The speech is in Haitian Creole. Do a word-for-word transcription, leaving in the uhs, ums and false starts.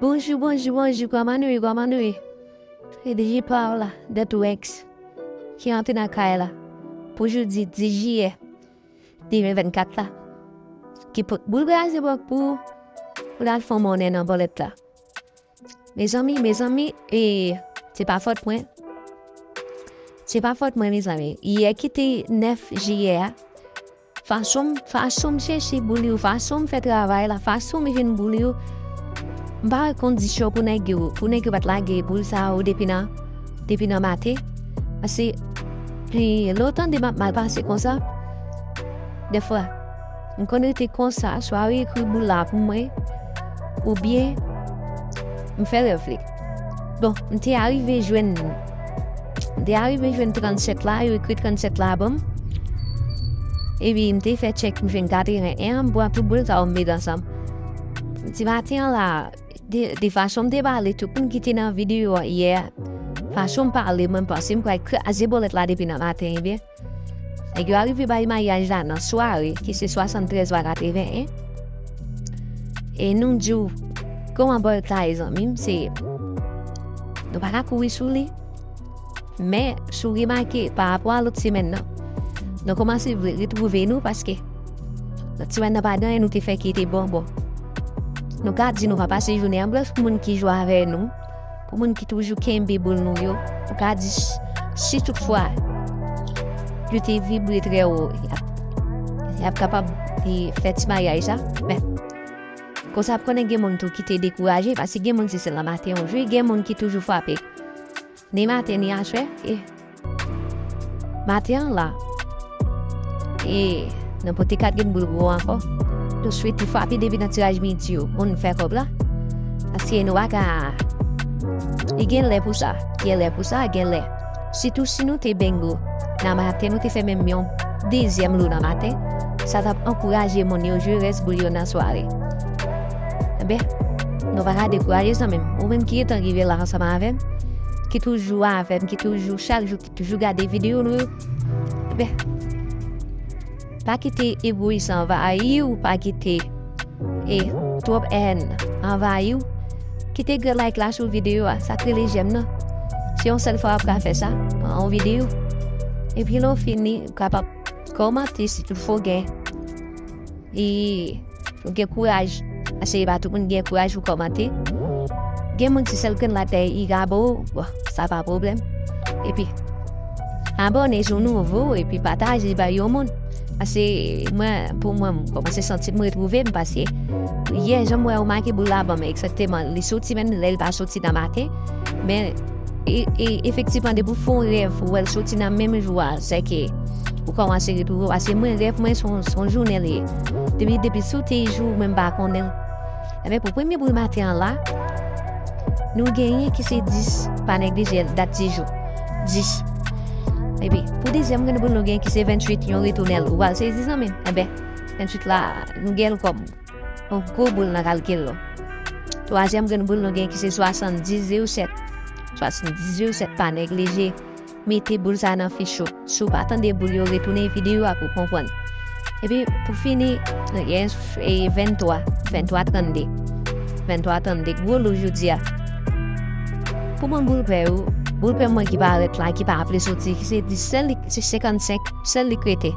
Bonjou, bonjou, bonjou, kòman nou ye, kòman nou ye? Se D J Paola, The Two X, ki antre nan kay la pou jodi dis jiyè de mil vennkat la. Ki pou, boul kraze bòk pou, pou l al fè monnen nan bòlèt la. Mezanmi, mezanmi, e, se pa fòt mwen. Se pa fòt mwen, mezanmi. Yè ki te nèf jiyè a, fason, fason m chèche boul yo, fason m fè travay la, fason m jwenn boul yo, m pa wè kondisyon pou nèg yo, pou nèg yo pa t lage boul sa yo depi nan, depi nan maten. Paske, e, lè w tande m ap mal pase konsa, dèfwa, m konn rete konsa, swa yo ekri boul la pou mwen, oubyen m fè rèv li. Bon, m te arive jwenn, m te arive jwenn trannsèt la, yo ekri trannsèt la ban m. Epi m te fè tchèk, m jwenn katreven en, m pran tout boul sa yo m mete ansanm. Ti maten an la, de, de fason m te pale, tout moun ki te nan videyo a yè, fason m pale, mwen m panse m pral kraze bòlèt la depi nan maten, ebyen. Nèg yo arive bay maryaj la nan sware, ki se swasanntrèz pa katreven en. E nou di w, kòman bòlèt la ye, zanmi m, se, nou pa ka kouri sou li. Men, si w remake, pa rapò a lòt semèn nan, nou kòmanse vle retwouve nou, paske lòt semèn nan pa gen anyen nou te fè ki te bon, bon. Nou ka di nou pa pase jounen an blanch pou moun ki jwe avè nou, pou moun ki toujou kenbe boul nou yo. Nou ka di, si toutfwa yo te vibre trè wo, y ap, y ap kapab, e, fè ti maryaj sa. Men, konsa ap konnen gen moun tou ki te dekouraje, paske gen moun se sèl nan maten yo jwe, gen moun ki toujou frape. Ni maten, ni aswè, e maten an la, e nan pote kat grenn boul gwo ankò. Touswit, li frape depi nan tiraj midi yo, moun fè kòb la. Paske nou pa ka, li gen lè pou sa, gen lè pou sa, gen lè. Sitou si nou te bengo nan maten, nou te fè menm yon dezyèm lo nan maten, sa t ap ankouraje moun yo jwe rès boul yo nan sware. Enben, nou pa ka dekouraje, zanmi m. Ou menm ki gentan rive la ansanm avè m, ki toujou avè m, ki toujou, chak jou, ki toujou gade videyo nou yo, enben, pa kite egoyis anvayi w, pa kite, e, twòp èn anvayi w. Kite grenn like la sou videyo a, sa k rele jèm nan. Se yon sèl fwa w ap ka fè sa, pran yon videyo. Epi lè w fini, ou kapab kòmante si toutfwa w gen, e, ou gen kouraj. Paske e pa tout moun gen kouraj pou kòmante. Gen moun se sèl grenn like li ka ba w, bon, sa pa pwoblèm. Epi, abòne si w nouvo, epi pataje bay yon moun. Paske mwen, pou mwen, m kòmanse santi m retwouve m, paske yè, jan m wè ou make boul la ban m, egzakteman, li soti menm lè l pa soti nan maten. Men, e, e, efektivman, depi w fè yon rèv, ou wè l soti nan menm jou a, sèke ou kòmanse retwouve w. Paske mwen, rèv mwen, se yon, se yon jounen li ye. Depi, depi sou te jou, mwen, m pa konnen l. Enben, pou premye boul maten an la, nou genyen ki se dis, pa neglije l, dat dis jou. Dis. Epi, pou dezyèm grenn boul, nou genyen ki se venntuit, yon retounèl. Ou pral sezi, zanmi m. Enben, venntuit la, nou gen l kòm yon gwo boul nan kalkil nou. Twazyèm grenn boul, nou genyen ki se swasanndis zewo sèt. Swasanndis zewo sèt, pa neglije. Mete boul sa nan fich ou. Si w pa tande boul yo, retounen videyo a pou w konprann. Epi, pou fini, nou gen, e, venntwa, venntwa trannde. Venntwa trannde, gwo lo jodi a. Pou mwen, boul pè yo, boul pè mwen ki parèt la, ki pa vle soti, ki se dis, sèl li, se senkannsenk, sèl li k rete.